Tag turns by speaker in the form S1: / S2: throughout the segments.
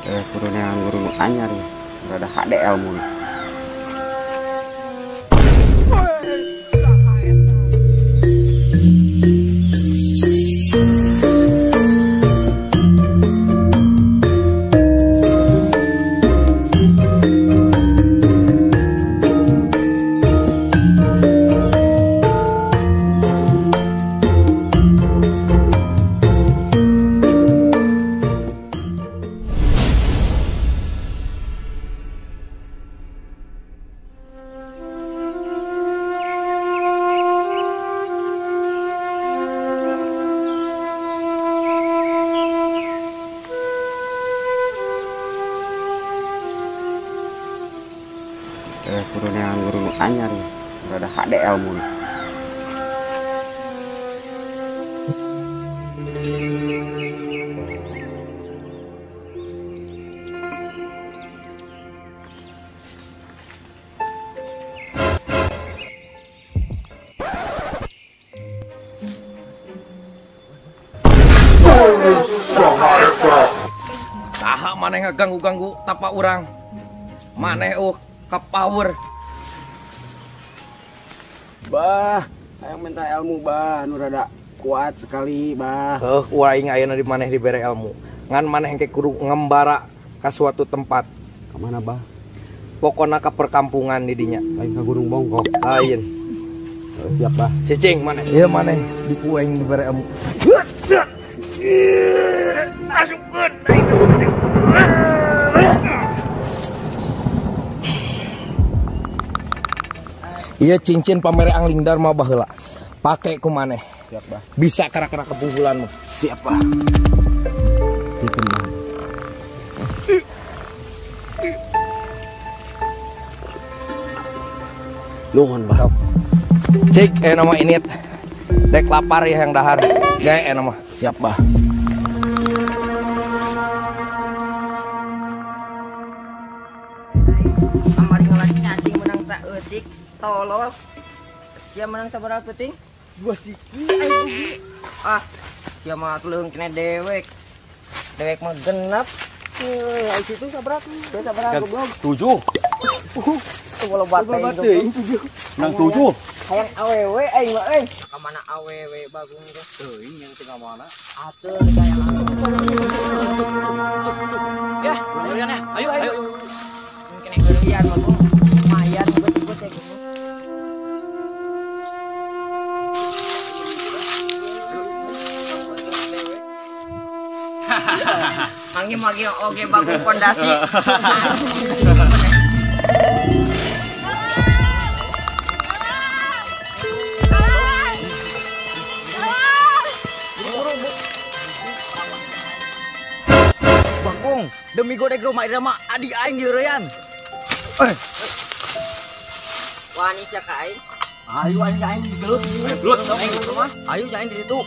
S1: Kudu neangan guru nu anyar ya. Rada hade elmuna. Kudu neangan guru nu anyar ya. Rada hade elmuna.
S2: Saha maneh ngaganggu-ganggu tapa urang. Maneh ka power.
S1: Bah, hayang minta ilmu bah, nu rada kuat sekali bah.
S2: Heuh, aing ayeuna di maneh dibere ilmu. Ngan maneh engke kudu ngembara ka suatu tempat.
S1: Ka mana bah?
S2: Pokona ka perkampungan di dinya.
S1: Lain ka Gunung Bongkok.
S2: Lain.
S1: Siap bah.
S2: Cicing maneh. Ieu maneh di ku aing dibere ilmu. Asupkeun aing. Iya cincin pamere Angling Dharma baheula. Pake ku maneh.
S1: Siap bah.
S2: Bisa kara-kara kepugulan mah.
S1: Siap bah. Tikeun bah. Nuhun bah.
S2: Cik nama ini dek lapar ya yang dahar. Gae nama.
S1: Siap bah.
S3: Kamari ngelatih cacing menang tak eutik. Tolol. Sia menang sabaraha peuting? 2 siki aing rugi. Ah, sia mah leuheung kene dewek. Dewek mah genep. Heuh, situ sabaraha? Sabaraha goblok?
S1: 7.
S3: Loba teuing 7.
S1: Menang 7.
S3: Hayang awewe aing mah euy. Ka mana awewe bagung teh?
S1: Teuing yang teu ka mana?
S3: Atuh hayang awewe.
S4: Ya, lumayan ya. Ayo ayo.
S3: Kene geurian bagung. Lumayan bet-bet ya goblok. Mangi magi oge bagus pondasi.
S4: Bagong, demi godek rumah irama adi aing dieureyan.
S3: Wani sia ka aing.
S4: Ayo aing aing gelut. Gelut aing rumah. Ayo aing di situ.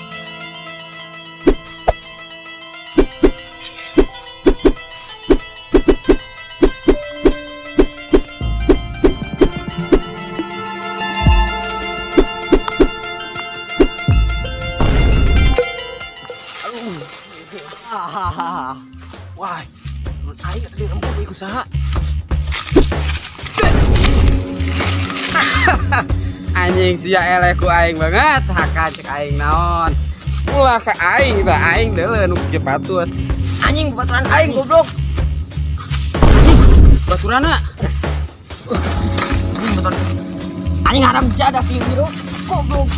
S4: Wah, aing dirempuk ieu saha?
S1: Anjing sia eleh ku aing banget, hakan cek aing naon. Ulah ka aing tah aing deuleu nu kieu patut.
S3: Anjing baturan aing goblok.
S4: Baturana.
S3: Anjing haram jadah si Wiro. Goblok.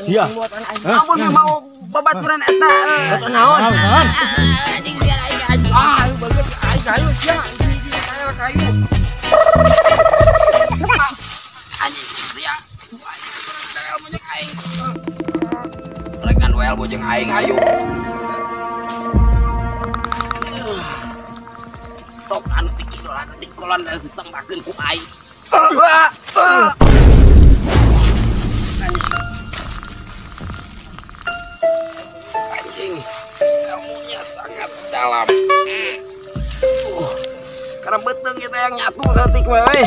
S3: Iya, buatan aing.
S4: Amun mau babaturan eta.
S3: Baturan naon?
S4: Anjing biar aing aing. Ah, ayo bagus aing kayu sia. Kayu kayu. Anjing sia. Duel bojeng aing. Rek duel bojeng aing ayo. Sok anu tikidolan dikolon sembahkeun ku aing. Ilmunya sangat dalam. Karena beteng kita yang nyatu nanti we.